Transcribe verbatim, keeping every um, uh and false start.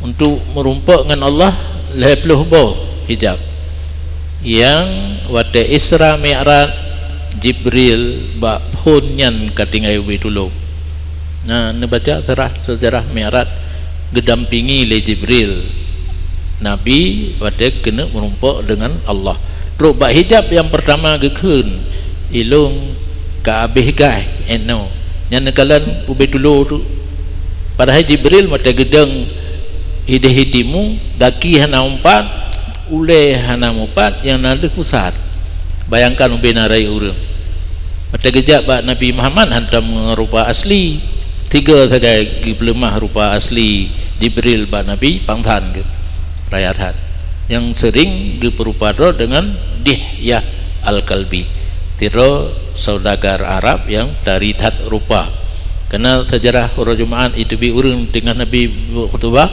Untuk meurumpok ngon Allah lhèe ploh boh hijab. Nyang watèe Isra Mi'raj, Jibril bak phon nyan ka tinggai ubé tulông. Nah, neubaca sejarah, sejarah Mi'raj, geudampingi lé Jibril Nabi watèe keuneuk meurumpok deungon Allah. Trok bak hijab nyang peurtama geukheun, "Ilông ka abéh gaih inoe." Nyan neukalon ubé tulông tu. Padahai Jibril watèe geudong idéh i timu, gaki hana meupat, ulèe hana meupat, nyang na deuh pusat. Bayangkan ubé na rayeuk ureueng. Watèe geujak bak Nabi Muhammad hantom ngon rupa asli. Tiga sagai geupeuleumah rupa asli Jibril bak Nabi, pangsan geuh. Raya that. Nyang seuring geupeurupa droe deungon Dihyah Al-Kalbi, sidroe saudagar Arab nyang tari that rupa. Keunan seujarah uroe Jumaat iteubiet ureueng teungoh Nabi khutubah,